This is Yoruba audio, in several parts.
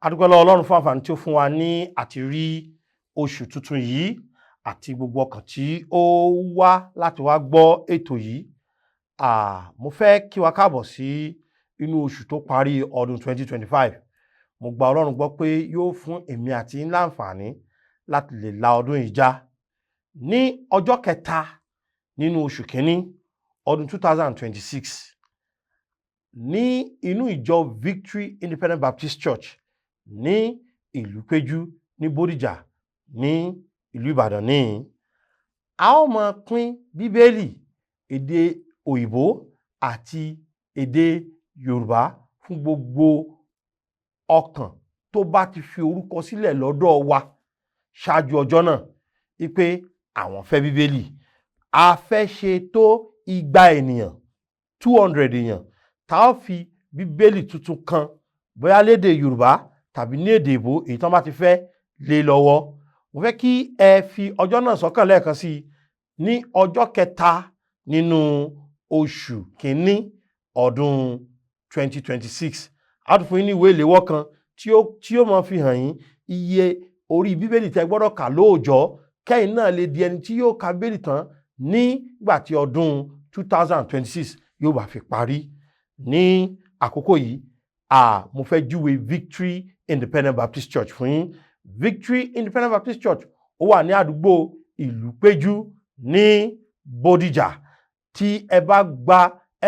A dúpẹ́ lọ́wọ́ Ọlọ́run fún àǹfààní tí ó fún wa ní àti rí oṣù tuntun yìí àti gbogbo ọkàn tí ó wá láti wá gbọ́ ètò yìí. Mo fẹ́ kí wa káàbọ̀ sí inú oṣù tó parí ọdún 2025. Mo gba Ọlọ́run gbọ́ pé yóò fún èmi àti yín láǹfààní láti lè la ọdún yìí já. Ní ọjọ́ kẹta nínú oṣù kínní ọdún 2026, ní inú ìjọ Victory Independent Baptist Church ní ìlú Péjú ní Bódìjà ní ìlú Ìbàdàn níhìn, a ó máa pín Bíbélì èdè òyìnbó àti èdè Yorùbá fún gbogbo ọkàn tó bá ti fi orúkọ sílẹ̀ lọ́dọ̀ wa ṣáájú ọjọ́ náà wípé àwọn fẹ́ Bíbélì. A fẹ́ ṣe tó 200 ènìyàn, 200 èèyàn, tá ó fi Bíbélì tuntun kan, bóyá lédè Yorùbá tàbí ní èdè èbó, èyí tí wọ́n bá ti fẹ́ lé lọ́wọ́. Mo fẹ́ kí ẹ fi ọjọ́ náà sọ́kàn lẹ́ẹ̀kan sí i, ní ọjọ́ kẹta nínú oṣù kínní ọdún 2026. A tún fún yín ní ìwé ìléwọ́ kan tí ó máa fi hàn yín iye orí Bíbélì tẹ́ gbọ́dọ̀ kà lóòjọ́, kẹ́yìn náà lè di ẹni tí yóò ka Bíbélì tán nígbà tí ọdún 2026 yóò bá fi parí. Ní àkókò yìí, mo fẹ́ júwe Victory Independent Baptist Church fún yín. Victory Independent Baptist Church, ó wà ní àdúgbò ìlú Péjú ní Bódìjà. Tí ẹ bá gba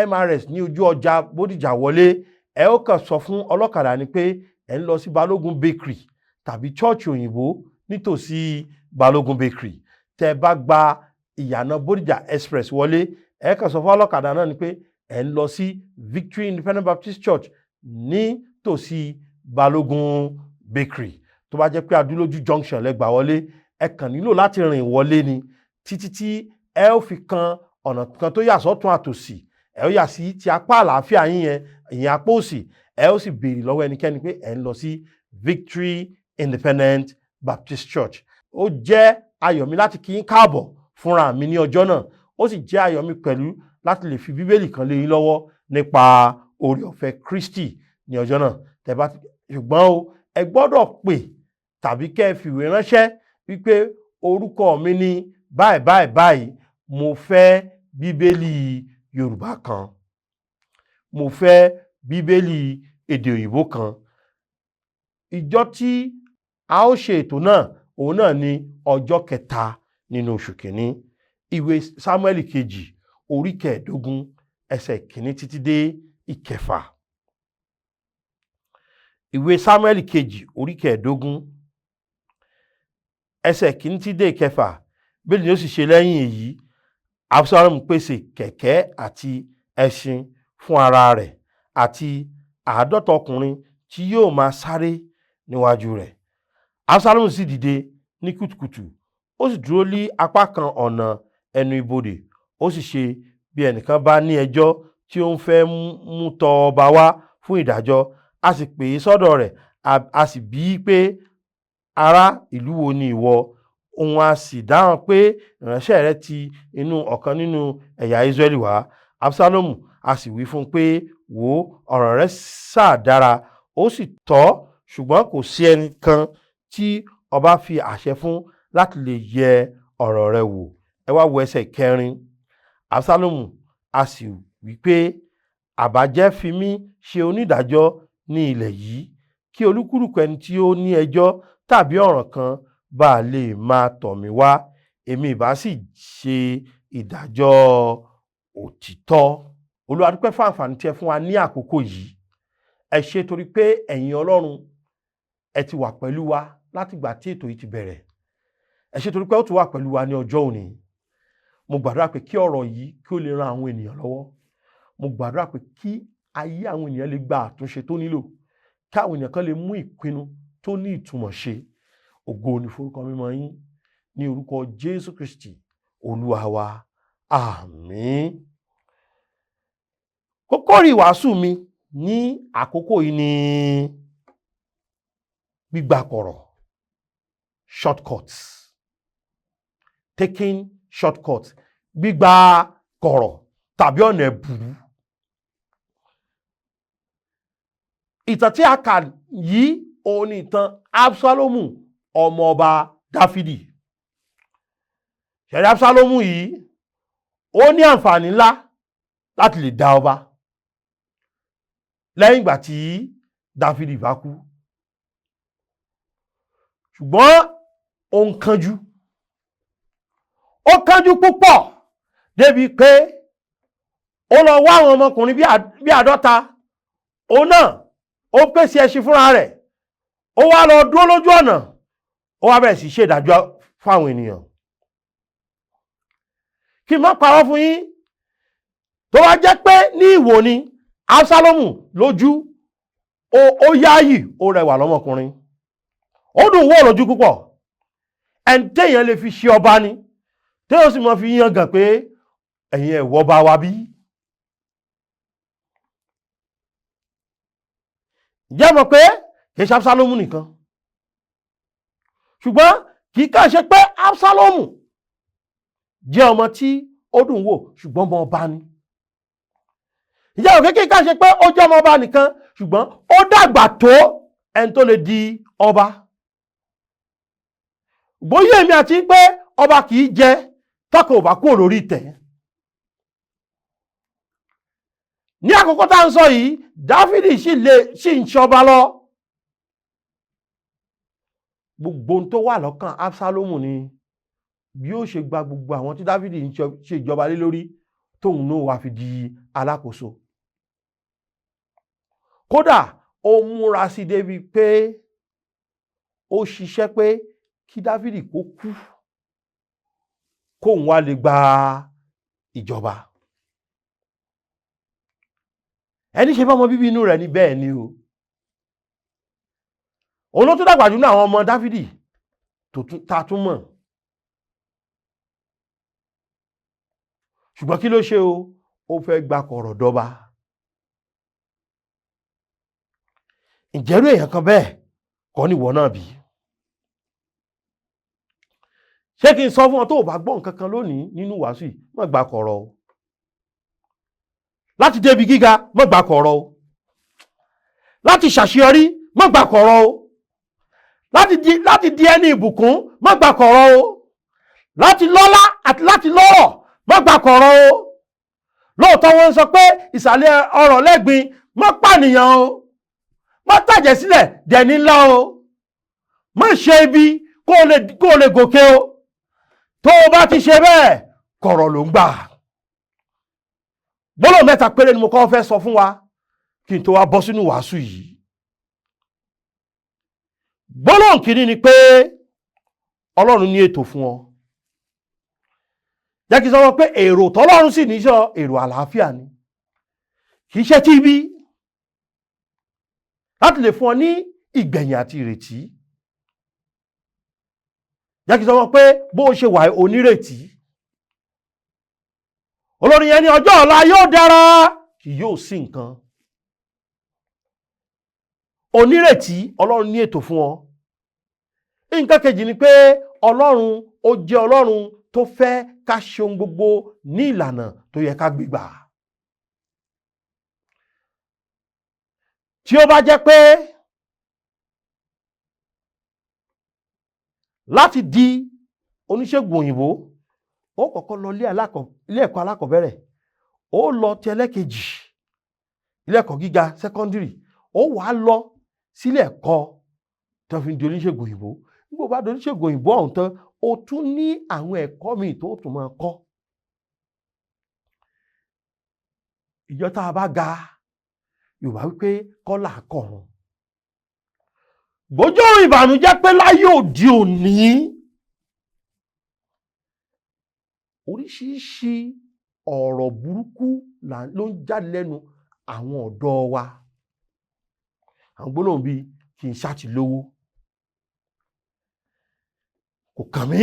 MRS ní ojú ọjà Bódìjà wọlé, ẹ ó kàn sọ fún ọlọ́kadà ni pé ẹ ń lọ sí Balógun Bakery tàbí church òyìnbó nítòsí Balógun Bakery. Tẹ bá gba ìyànà Bódìjà Express wọlé, ẹ kàn sọ fún ọlọ́kadà náà ni pé ẹ ń lọ sí Victory Independent Baptist Church nítòsí Balógun Bakery. Tó bá jẹ́ pé Adúlójú Junction lẹ gbà wọlé, ẹ kàn nílò láti rìn wọlé ni títí tí ẹ ó fi kan ọ̀nà kan tó yà sọ́tún àtòsì. Ẹ ó yà sí ti apá àlàáfíà yín yẹn, ìyẹn apá òsì. Ẹ ó sì béèrè lọ́wọ́ ẹnikẹ́ni pé ẹ ń lọ sí Victory Independent Baptist Church. Ó jẹ́ ayọ̀ mi láti kí yín káàbọ̀ fúnra mi ní ọjọ́ náà. Ó sì jẹ́ ayọ̀ mi pẹ̀lú láti lè fi Bíbélì kan lé yín lọ́wọ́ nípa oore ọ̀fẹ́ Kristi ní ọjọ́ náà. Tẹ́ bá, ṣùgbọ́n o, ẹ gbọ́dọ̀ pè tàbí kẹ́ ẹ fìwé ránṣẹ́ wípé orúkọ mi ní báyìí báyìí báyìí, mo fẹ́ Bíbélì Yorùbá kan, mo fẹ́ Bíbélì èdè òyìnbó kan. Ìjọ tí a ó ṣe ètò náà, òun náà ní ọjọ́ kẹta nínú oṣù kìíní. Ìwé Sámúẹ́lì kejì, orí 15, ẹsẹ̀ 1 títí dé 6. Ìwé Sámúẹ́lì kejì, orí 15, ẹsẹ̀ 1 títí dé 6. Bẹ́ẹ̀ ni ó sì ṣe lẹ́yìn èyí, Absalom pèsè kẹ̀kẹ́ àti ẹṣin fún ara rẹ̀ àti 50 ọkùnrin tí yóò máa sáré níwájú rẹ̀. Absalom sì dìde ní kùtùkùtù, ó sì dúró lí apá kan ọ̀nà ẹnu ibodè. Ó sì ṣe, bí ẹnìkan bá ní ẹjọ́ tí ó ń fẹ́ mú tọ̀ ọba wá fún ìdájọ́, a sì pè é sọ́dọ̀ rẹ̀, a sì bi í pé, "Ará ìlú wo ni ìwọ?" Òun a sì dáhùn pé, "Ìránṣẹ́ rẹ ti inú ọ̀kan nínú ẹ̀yà Israẹli wá." Absalomu a sì wí fún un pé, "Wò ó, ọ̀rọ̀ rẹ sá dára, ó sì tọ́, ṣùgbọ́n kò sí ẹnìkan tí ọba fi àṣẹ fún láti lè yẹ ọ̀rọ̀ rẹ wò." Ẹ wá wo ẹsẹ̀ 4. Absalomu a sì wí pé, "Àbá jẹ́ fi mí ṣe onídàájọ́ ní ilẹ̀ yìí, kí olúkúlùkù ẹni tí ó ní ẹjọ́ tàbí ọ̀ràn kan bá lè máa tọ̀ mí wá, èmi ìbá sì ṣe ìdájọ́ òtítọ́." Olúwa, dúpẹ́ fún àǹfààní tí ẹ fún wa ní àkókò yìí. Ẹ ṣé torí pé ẹ̀yin Ọlọ́run, ẹ ti wà pẹ̀lú wa látìgbà tí ètò yìí ti bẹ̀rẹ̀. Ẹ ṣé torí pé ó tún wà pẹ̀lú wa ní ọjọ́ òní. Mo gbàdúrà pé kí ọ̀rọ̀ yìí kí ó lè ran àwọn ènìyàn lọ́wọ́. Mo gbàdúrà pé kí ayé àwọn ènìyàn lè gba àtúnṣe tó nílò, kí àwọn ènìyàn kan lè mú ìpinnu tó ní ìtumọ̀ ṣe. Ògo ni forúkọ mímọ́ yín, ní orúkọ Jésù Kristi Olúwa wa, àmín. Kókó ìwàásù mi ní àkókò yìí ni gbígbà kọ̀rọ̀, shortcuts, taking shortcuts, gbígbà kọ̀rọ̀ tàbí ọ̀nà ẹ̀bùrú. Ìtàn tí a kà yìí, òun ni ìtàn Absalomu ọmọ ọba Dáfídì. Ṣẹ̀rí Absalomu yìí, ó ní àǹfààní ńlá láti lè dá ọba lẹ́yìn ìgbà tí Dáfídì bá kú, ṣùgbọ́n ó ń kánjú, ó kánjú púpọ̀ débi pé ó lọ wá àwọn ọmọkùnrin bí 50. Òun náà ó pèsè ẹṣin fúnra rẹ̀, ó wá lọ dúró lójú ọ̀nà, ó wá bẹ̀rẹ̀ sí ṣèdájọ́ fáwọn ènìyàn. Kí n má parọ́ fún yín, tó wá jẹ́ pé ní ìwò ni Absalomu lójú, ó yáàyì, ó rẹwà lọ́mọkùnrin, ó dùn wò lójú púpọ̀. Ẹni téèyàn lè fi ṣe ọba ni, téèyàn sì máa fi yangàn pé ẹ̀yin ẹ̀wọ́ bá wa bí. Ǹjẹ́ mọ̀ pé kì í ṣe Absalomu nìkan, ṣùgbọ́n kì í kàn ṣe pé Absalomu jẹ́ ọmọ tí ó dùn wò, ṣùgbọ́n ọmọ ọba ni. Ǹjẹ́ mọ̀ pé kì í kàn ṣe pé ó jẹ́ ọmọ ọba nìkan, ṣùgbọ́n ó dàgbà tó ẹni tó lè di ọba. Bóyá èmi àti pé ọba kì í jẹ tọkọ ò bá kúrò lórí ìtẹ́. Ní àkókò tá à ń sọ yìí, Dáfídì sì ń ṣọba lọ. Gbogbo ohun tó wà lọ́kàn Absalomu ni bí ó ṣe gba gbogbo àwọn tí Dáfídì ń ṣe ìjọba lé lórí, tóun náà wá fi di alákòóso. Kódà ó múra sí débi pé ó ṣiṣẹ́ pé kí Dáfídì kó kú, kóun wá lè gba ìjọba. Ẹni ṣe fọmọ bíbí inú rẹ̀ ni bẹ́ẹ̀ ni o. Òun ló tún dàgbà jù ní àwọn ọmọ Dáfídì tá a tún mọ̀. Ṣùgbọ́n kí ló ṣe o? Ó fẹ́ gba kọ̀rọ̀ dọ́ba. Ǹjẹ́rú èèyàn kan bẹ́ẹ̀ kọ́ níwọ náà bí? Ṣé kí n sọ fún ọ, tó o bá gbọ́ nǹkan kan lónìí nínú wàásù yìí, má gba kọ̀rọ̀ o. Láti débi gíga, má gba kọ̀rọ̀ o. Láti ṣàṣeyọrí, má gba kọ̀rọ̀ o. Láti di ẹni ìbùkún, má gba kọ̀rọ̀ o. Láti lọ́lá àti láti lọ́rọ̀, má gba kọ̀rọ̀ o. Lóòótọ́ wọ́n ń sọ pé ìsàlẹ̀ ọrọ̀ lẹ́gbin, má pànìyàn o. Má tàjẹ̀ sílẹ̀ dẹni ńlá o. Má ṣe ibi kó o lè gòkè o. Tó o bá ti ṣe bẹ́ẹ̀, kọ̀rọ̀ ló ń gbà. Gbólóhùn mẹ́ta péré ni mo kọ́ fẹ́ sọ fún wa kí n tó wá bọ́ sínú wàásù yìí. Gbólóhùn kìíní ni pé Ọlọ́run ní ètò fún ọ. Jẹ́ kí n sọ wọ́n pé èrò tọ́lọ́run sì ní sọ èrò àlàáfíà ni, kì í ṣe tí ibi, láti lè fún ọ ní ìgbẹ̀yìn àti ìrètí. Jẹ́ kí n sọ wọ́n pé bó o ṣe wà onírètí. Olórin yẹn ní ọjọ́ ọ̀la yóò dára, kì yóò sí nǹkan. Onírètí, Ọlọ́run ní ètò fún ọ. Nǹkan kejì ni pé Ọlọ́run ó jẹ́ Ọlọ́run tó fẹ́ ká ṣe ohun gbogbo ní ìlànà tó yẹ ká gbégbà. Tí ó bá jẹ́ pé láti di oníṣègùn òyìnbó, ó kọ́kọ́ lọ ilé ẹ̀kọ́ alákọ̀ọ́bẹ̀rẹ̀, ó lọ ti ẹlẹ́kejì, ilé ẹ̀kọ́ gíga sẹ́kọ́ndírì, ó wàá lọ sílé ẹ̀kọ́ tó fi ń di oníṣègùn òyìnbó. Nígbà bá di oníṣègùn òyìnbó ọ̀hún tán, ó tún ní àwọn ẹ̀kọ́ míì tó tún máa kọ́. Ìjọ tá a bá ga, Yorùbá wípé kọ́là kọ̀run. Gbójú ìbànújẹ́ pé láyé òde òní, oríṣiríṣi ọ̀rọ̀ burúkú ló ń jáde lẹ́nu àwọn ọ̀dọ́ wa. Àwọn gbólóhùn bíi kí n ṣáà ti lówó, kò kàn mí,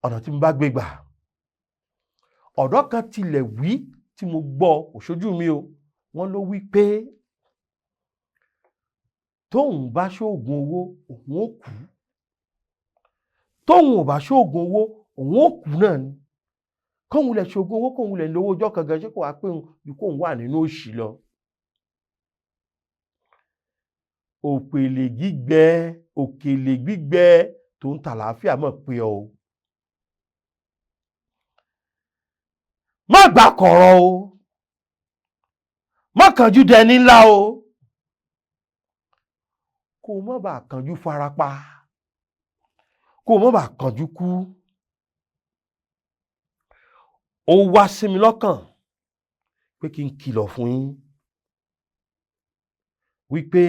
ọ̀nà tí mo bá gbé gbà. Ọ̀dọ́ kan tilẹ̀ wí tí mo gbọ́, kò ṣojú mi o, wọ́n ló wí pé tóun bá ṣoògùn owó òun ó kú, tóun ò bá ṣoògùn owó òun ó kú náà ni. Kóun lè ṣoògùn owó, kóun lè lówó ọjọ́ kan gan, ṣé kò wá pé òun ju kóun wà nínú òṣì lọ. Òpèlè gbígbẹ, òkèlè gbígbẹ tó ń tà láàfíà mọ̀ pé ọ o. Má gbà kọ̀rọ̀ o, má kánjú dẹni ńlá o, kó o má bàa kánjú farapa, kó o má bàa kánjú kú. Ó wá sí mi lọ́kàn pé kí n kìlọ̀ fún yín wípé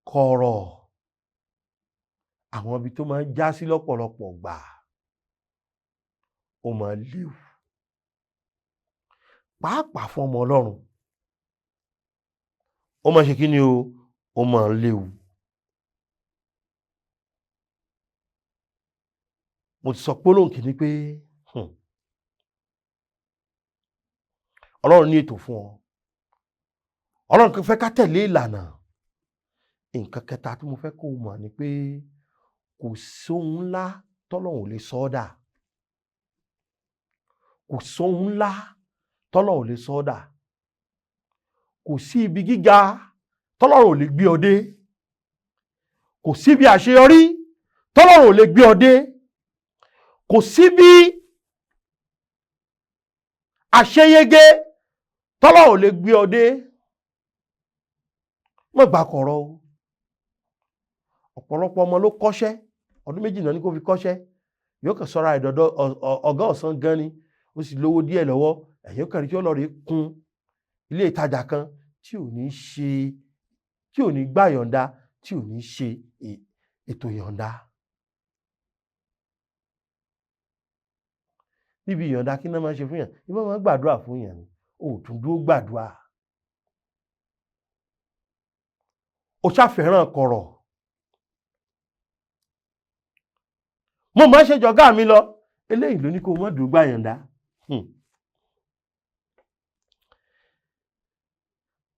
kọ̀rọ̀ àwọn ibi tó máa ń já sí lọ́pọ̀lọpọ̀ gbà ó máa léwu, pàápàá fún ọmọ Ọlọ́run. Ó máa ṣe kí ni o? Ó máa léwu. Mo ti sọ gbólóhùn kìíní pé Ọlọ́run ní ètò fún ọ. Ọlọ́run fẹ́ ká tẹ̀lé ìlànà. Nǹkan kẹta tí mo fẹ́ kó o mọ̀ ni pé kò sóhun ńlá tọ́lọ́run ò lè sọ ọ́ dà. Kò sóhun ńlá tọ́lọ́run ò lè sọ ọ́ dà. Kò sí ibi gíga tọ́lọ́run ò lè gbé ọ dé. Kò sí ibi àṣeyọrí tọ́lọ́run ò lè gbé ọ dé. Kò sí bí àṣeyege tọ́lọ́run ò lè gbé ọ dé. Má gbà kọ̀rọ̀ o. Ọ̀pọ̀lọpọ̀ ọmọ ló kọ́ṣẹ́, ọdún méjì náà ni kó fi kọ́ṣẹ́, yóò kàn sọ́ra ìdọ̀dọ̀ ọ̀gá ọ̀sán gan ni, ó sì lówó díẹ̀ lọ́wọ́, ẹ̀yìn kan rí tí ó lọ rí kún ilé ìtajà kan tí ò ní ṣe, tí ò ní gbà yọ̀ǹda, tí ò ní ṣe ètò yọ̀ǹda. Níbi ìyọ̀ǹda kí náà máa ṣe fún yàn, ìbọn máa ń gbàdúrà fún yàn ni, ó tún dúró gbàdúrà. Ó ṣàfẹ́ràn kọ̀rọ̀. Mo máa ń ṣe jọ̀gá mi lọ, eléyìí ló ní kó má dúró gbà yọ̀ǹda.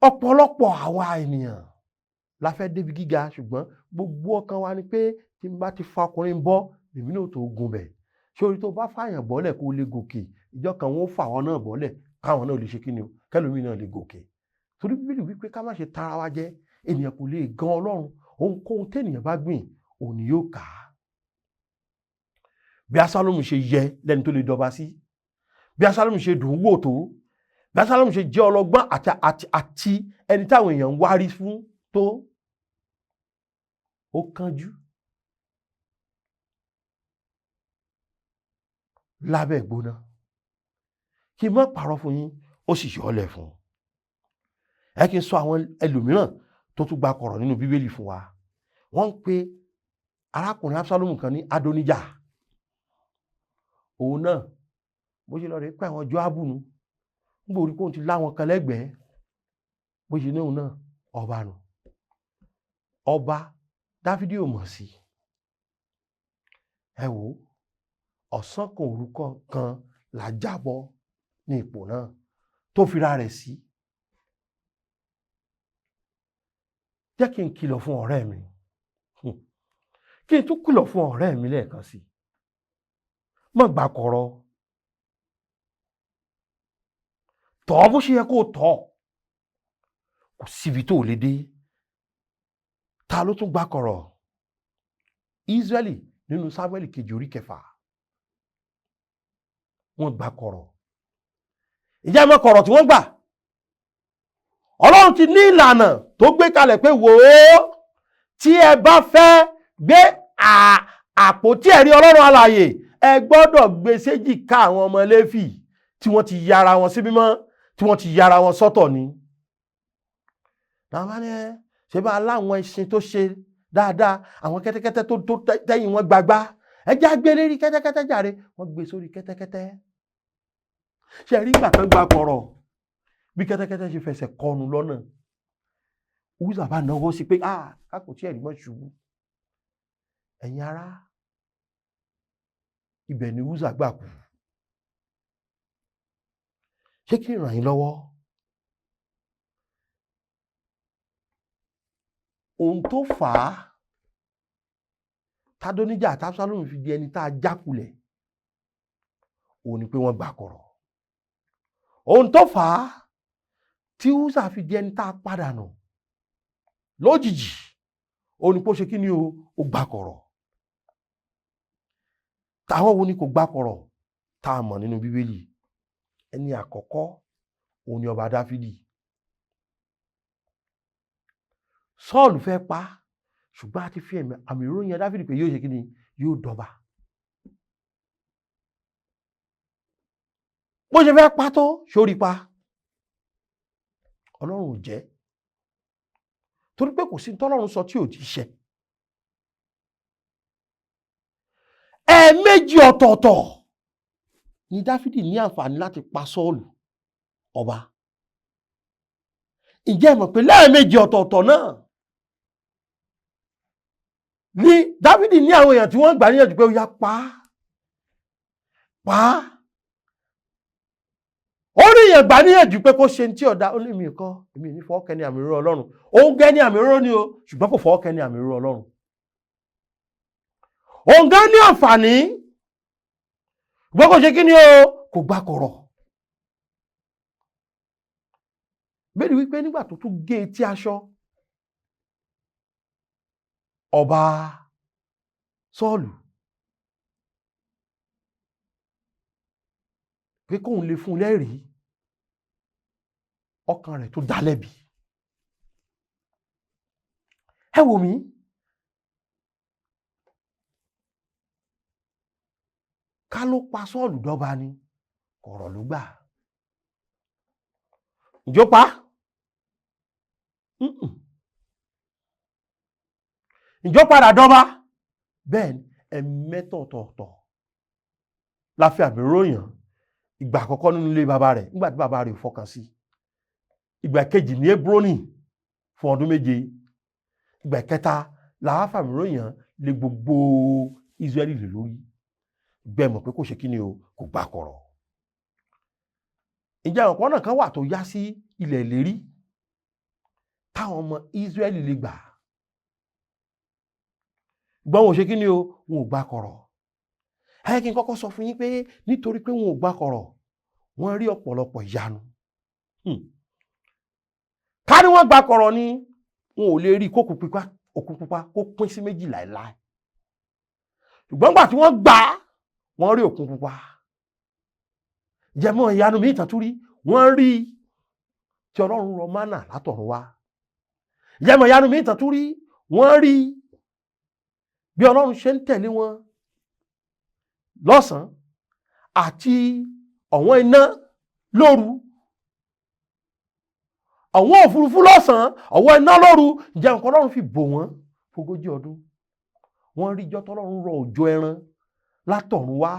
Ọ̀pọ̀lọpọ̀ àwa ènìyàn la fẹ́ débi gíga, ṣùgbọ́n gbogbo ọkàn wa ni pé tí n bá ti fa ọkùnrin bọ́, èmi náà tó gun bẹ̀. Ṣé orí tó bá fàyàn bọ́lẹ̀ kó lè gòkè, ìjọ kan wọn ó fà wọn náà bọ́lẹ̀ káwọn náà lè ṣe kíni o, kẹlòmíì náà lè gòkè. Torí Bíbélì wípé ká má ṣe tara wa jẹ, ènìyàn kò lè gan Ọlọ́run, ohunkóhun tẹ́nìyàn bá gbìn òun ni yóò ká. Bí Absalomu ṣe yẹ lẹ́ni tó lè dọba sí, bí Absalomu ṣe dùn ún wò tó, bí Absalomu ṣe jẹ́ ọlọ́gbọ́n àti ẹni táwọn èèyàn ń wárí fún tó, ó kánjú lábẹ́ ìgbóná. Kí n má parọ́ fún yín, ó sì yọ ọ́ lẹ̀ fún un. Ẹ kí n sọ àwọn ẹlòmíràn tó tún gba kọ̀rọ̀ nínú Bíbélì fún wa. Wọ́n ń pe arákùnrin Absalomu kan ní Adonija. Òun náà bó ṣe lọ rí pé àwọn Jóábù nù, nígbà orí kóun ti láwọn kan lẹ́gbẹ̀ẹ́, bó ṣe ní òun náà ọba nù. Ọba Dáfídì ò mọ̀ sí. Ẹ wò ó, ọ̀sán kan òru kan là jábọ́ ní ipò náà tó fira rẹ̀ sí. Jẹ́ kí n kìlọ̀ fún ọ̀rẹ́ mi. Kí n tún kìlọ̀ fún ọ̀rẹ́ mi lẹ́ẹ̀kan sí. Má gbà kọ̀rọ̀. Tọ̀ bó ṣe yẹ kó tọ̀. Kò síbi tó lè dé. Ta ló tún gbà kọ̀rọ̀? Ísírẹ́lì nínú Sámúẹ́lì kejì orí kẹfà. Wọ́n gbà kọ̀rọ̀. Ìjẹ́ mọ̀ kọ̀rọ̀ tí wọ́n gbà? Ọlọ́run ti ní ìlànà tó gbé kalẹ̀ pé wò ó, tí ẹ bá fẹ́ gbé àpótí ẹ̀rí Ọlọ́run alààyè, ẹ gbọ́dọ̀ gbé séjìká àwọn ọmọ Léfì tí wọ́n ti yára wọn sí mímọ́, tí wọ́n ti yára wọn sọ́tọ̀ ni. Làwọn ní ẹ ṣe bá láwọn ẹṣin tó ṣe dáadáa, àwọn kẹ́tẹ́kẹ́tẹ́ tó tẹ́yìn wọn gbagbá, ẹ já gbé lérí kẹ́tẹ́kẹ́tẹ́ jàre, wọ́n gbé sórí kẹ́tẹ́kẹ́tẹ́. Ṣé ẹ rí ìgbà tán gba kọ̀rọ̀ bí kẹ́tẹ́kẹ́tẹ́ ṣe fẹsẹ̀ kọnu lọ́nà? Úsà bá náwó sí pé kákò tí ẹ̀rí mọ́ ṣubú. Ẹ̀yin ará, ibẹ̀ ni Úsà gbà kú. Ṣé kí n ràn yín lọ́wọ́? Ohun tó fà á tádóníjà àti Absalomu fi di ẹni tá a jákulẹ̀, òun ni pé wọ́n gbà kọ̀rọ̀. Ohun tó fà á tí Úsà fi di ẹni tá a padà nù, Lójijì, ó ní kó ṣe kí ni o, ó gbà kọ̀rọ̀. Táwọn wo ni kò gbà kọ̀rọ̀ tá a mọ̀ nínú Bíbélì? Ẹni àkọ́kọ́ òun ni ọba Dáfídì. Sọ́ọ̀lù fẹ́ pa, ṣùgbọ́n a ti fi àmì ìròyìn Dáfídì pé yóò ṣe kí ni, yóò dọba. Bó ṣe fẹ́ pa tó sórí pa, Ọlọ́run ò jẹ́, torí pé kò sí tọ́lọ́run sọ tí ò ti ṣẹ. Ẹ̀ẹ̀mejì ọ̀tọ̀ọ̀tọ̀ ni Dáfídì ní àǹfààní láti pa Sọ́ọ̀lù ọba. Ǹjẹ́ ẹ mọ̀ pé lẹ́ẹ̀mejì ọ̀tọ̀ọ̀tọ̀ náà ni Dáfídì ní àwọn èèyàn tí wọ́n gbà níyànjú pé ó yá pa á. Ó rí èèyàn gbà níyànjú pé kó ṣe ní tí ọ̀dà, ó ní èmi kọ́, èmi ní fọwọ́ kẹ́ni àmì òróró Ọlọ́run. Òun gẹ́ ní àmì òróró ni o, ṣùgbọ́n kò fọwọ́ kẹ́ni àmì òróró Ọlọ́run. Òun gẹ́ ní àǹfààní, ṣùgbọ́n kò ṣe kí ni o, kò gbà kọ̀rọ̀. Bẹ́ẹ̀ni wípé nígbà tó tún gé etí aṣọ ọba Sọ́ọ̀lù pé kóun lè fún un lẹ́rìí, ọkàn rẹ̀ tó dá lẹ́bi. Ẹ wò mí, ká ló pa Sọ́ọ̀lù dọ́ba ni, kọ̀rọ̀ ló gbà. Ǹjọ́ pa? Ǹjọ́ padà dọ́ba? Bẹ́ẹ̀ ni, ẹ̀mẹ́tọ̀ọ̀tọ̀ la fi àmì ròyìn. Ìgbà àkọ́kọ́ nínú ilé bàbá rẹ̀, nígbà tí bàbá rẹ̀ ò fọkàn sí. Ìgbà kejì ní Hébrọ́nì fún ọdún 7. Ìgbà kẹta la wá fàmì ròyìn lé gbogbo Ísírẹ́lì lé lórí. Gbẹ́ mọ̀ pé kò ṣe kí ni o, kò gbà kọ̀rọ̀. Ǹjẹ́ àwọn ọ̀nà kan wà tó yá sí ilẹ̀ ìlérí táwọn ọmọ Ísírẹ́lì lè gbà? Gbọ́n wọn ò ṣe kí ni o, wọn ò gbà kọ̀rọ̀. Ẹ kí n kọ́kọ́ sọ fún yín pé nítorí pé wọn ò gbà kọ̀rọ̀, wọ́n rí ọ̀pọ̀lọpọ̀ ìyanu. Ká ní wọ́n gbà kọ̀rọ̀ ni, wọn ò lè rí kókù pupa, òkun pupa kó pín sí méjì láéláé. Ṣùgbọ́n gbà tí wọ́n gbà, wọ́n rí òkun pupa. Jẹmọ́ ìyanu mi ìtàn tún rí, wọ́n rí tí Ọlọ́run rọ mánà látọ̀run wá. Jẹmọ́ ìyanu mi ìtàn tún rí, wọ́n rí bí Ọlọ́run ṣe ń tẹ̀lé wọn lọ́sàn-án àti ọ̀wọ́n iná lóru, ọ̀wọ́n òfurufú lọ́sàn-án, ọ̀wọ́n iná lóru. Ǹjẹ́ nǹkan Ọlọ́run fi bò wọ́n fógójì ọdún? Wọ́n rí ijọ́ tọ́lọ́run rọ òjò ẹran látọ̀run wá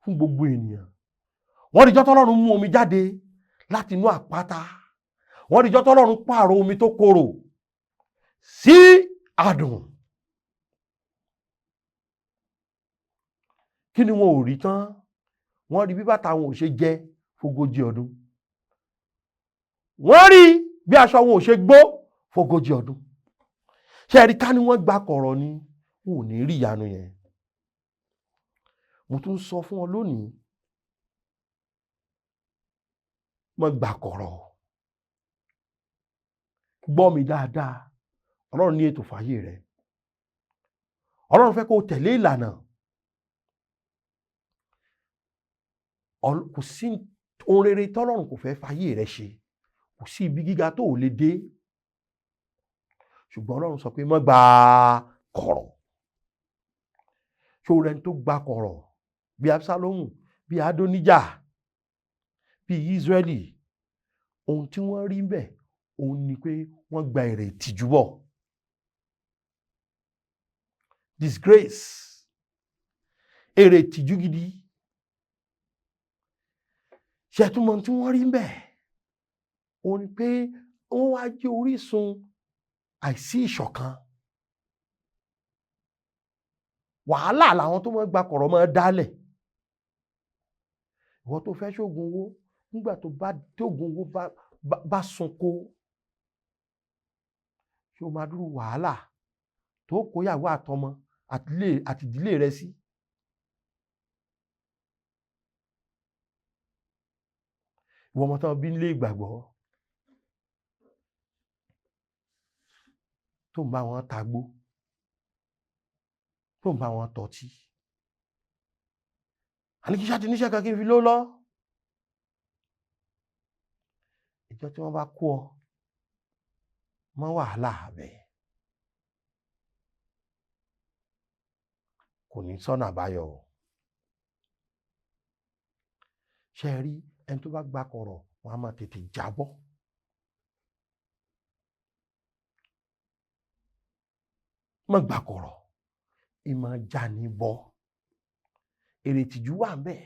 fún gbogbo ènìyàn. Wọ́n rí ijọ́ tọ́lọ́run mú omi jáde láti inú àpáta. Wọ́n rí ijọ́ tọ́lọ́run pààrọ̀ omi tó korò sí adùn. Kí ni wọn ò rí tán? Wọ́n rí bí bàtà wọn ò ṣe jẹ fógójì ọdún. Wọ́n rí bí aṣọ wọn ò ṣe gbó fógójì ọdún. Ṣé ẹ rí ká ní wọ́n gbà kọ̀rọ̀ ni, wọn ò ní rí ìyanu yẹn. Mo tún sọ fún ọ lónìí, má gbà kọ̀rọ̀. Gbọ́ mi dáadáa, Ọlọ́run ní ètò fàyè rẹ. Ọlọ́run fẹ́ kó o tẹ̀lé ìlànà. Kò sí ohun rere tọ́lọ́run kò fẹ́ fàyè rẹ ṣe. Kò sí ibi gíga tó ò lè dé. Ṣùgbọ́n Ọlọ́run sọ pé má gbà kọ̀rọ̀. Ṣé o rẹni tó gbà kọ̀rọ̀ bí Absalomu, bí Adonija, bí Ísírẹ́lì? Ohun tí wọ́n rí ńbẹ̀, òun ni pé wọ́n gba èrè ìtìjú bọ̀. Disgrace. Èrè ìtìjú gidi. Ṣé ẹ tún mọ ohun tí wọ́n rí ńbẹ̀? Òun ni pé wọ́n wá jẹ́ orísun àìsí ìṣọ̀kan. Wàhálà làwọn tó máa ń gba kọ̀rọ̀ máa ń dálẹ̀. Ìwọ tó fẹ́ ṣoògùn owó, nígbà tó bá tóògùn owó bá sunko, ṣé o máa dúró wàhálà tó kóyàwó àtọmọ àti ìdílé rẹ sí? Ìwọ ọmọ tán bí nílé ìgbàgbọ́. tó ń bá wọn tagbó, tó ń bá wọn tọ́tí. Àní kí ṣáà ti níṣẹ́ kan kí n fi ló lọ. Ìjọ tí wọ́n bá kó ọ mọ́ wàhálà abẹ, kò ní sọ́nà àbáyọ o. Ṣé ẹ rí ẹni tó bá gba kọ̀rọ̀, wọn á máa tètè jábọ́. Má gba kọ̀rọ̀, ìmọ̀ já ní bọ́. Èrè ìtìjú wà ń bẹ̀,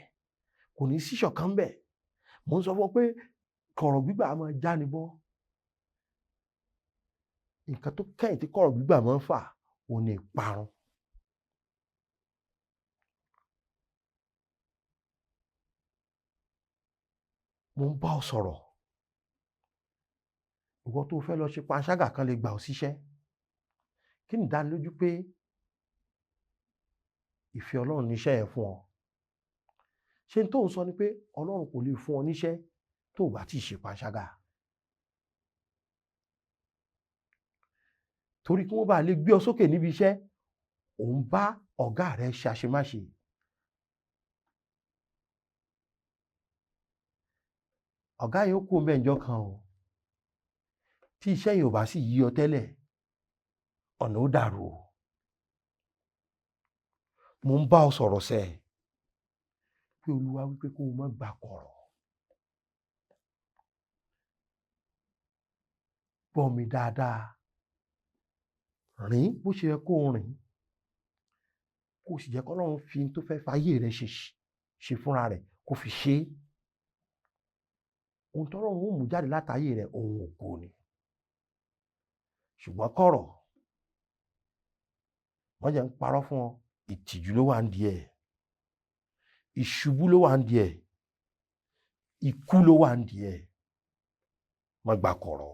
kò ní sí ìṣọ̀kan ń bẹ̀. Mò ń sọ fún ọ pé kọ̀rọ̀ gbígbà á máa já ní bọ́. Nǹkan tó kẹ́yìn tí kọ̀rọ̀ gbígbà máa ń fà òun ni ìparun. Mo ń bá ọ sọ̀rọ̀. Ìwọ tó fẹ́ lọ ṣe panṣágà kan lè gbà ọ́ síṣẹ́. Kí ni ìdánilójú pé ìfẹ́ Ọlọ́run níṣẹ́ yẹn fún ọ? Ṣé n tó ń sọ ni pé Ọlọ́run kò lè fún ọ níṣẹ́ tó o bá ti ṣe panṣágà? Torí kí wọ́n bá lè gbé ọ sókè níbi iṣẹ́, ò ń bá ọ̀gá rẹ ṣe àṣemáṣe. Ọ̀gá yìí ó kú ọmọ ẹ̀jọ́ kan o. Tí iṣẹ́ yìí ò bá sì yí ọ tẹ́lẹ̀, ọ̀nà ó dàrú o. Mo ń bá ọ sọ̀rọ̀ sẹ́ pé Olúwa wípé kó o má gba kọ̀rọ̀. Gbọ́ mi dáadáa. Rìn bó ṣe yẹ kó o rìn. Kó o sì jẹ́ k'Ọlọ́run fi ohun tó fẹ́ fayé rẹ ṣe fúnra rẹ̀ kó fi ṣe é. Ohun t'Ọlọ́run ó mú jáde látayé rẹ̀ ohun ògo ni. Ṣùgbọ́n kọ̀rọ̀, wọ́n jẹ́ ń parọ́ fún ọ, ìtìjú ló wà ń di ẹ̀, ìṣubú ló wà ń di ẹ̀, ikú ló wà ń di ẹ̀. Má gba kọ̀rọ̀.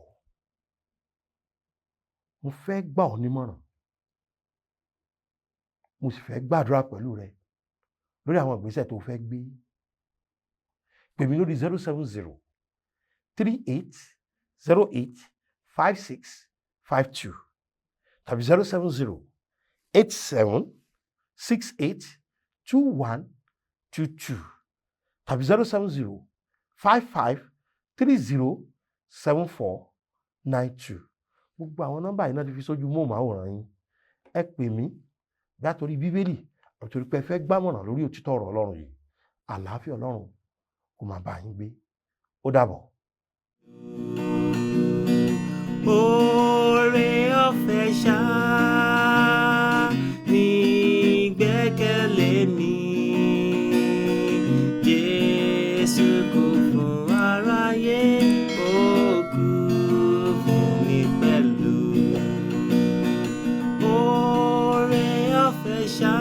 Mo fẹ́ gbà ọ́ nímọ̀ràn. Mo sì fẹ́ gbàdúrà pẹ̀lú rẹ lórí àwọn ìgbésẹ̀ tó fẹ́ gbé. Pè mí lórí 070 38 08 56 52 tàbí 070 87 68 21 22 tàbí 070 55 30 74 92. Gbogbo àwọn nọ́mbà yìí náà ti fi sójú móhùnmáwòrán yín. Ẹ pè mí bóyá torí Bíbélì àbí torí pé ẹ fẹ́ gbàmọ̀ràn lórí òtítọ́ ọ̀rọ̀ Ọlọ́run yìí. Àlàáfíà Ọlọ́run kó máa bá yín gbé. Ó dàbọ̀. Oore ọ̀fẹ́ ṣá ní gbẹ́kẹ̀lé mi. Jésù kú fún aráyé, ó kú fún mi pẹ̀lú. Oore ọ̀fẹ́ ṣá.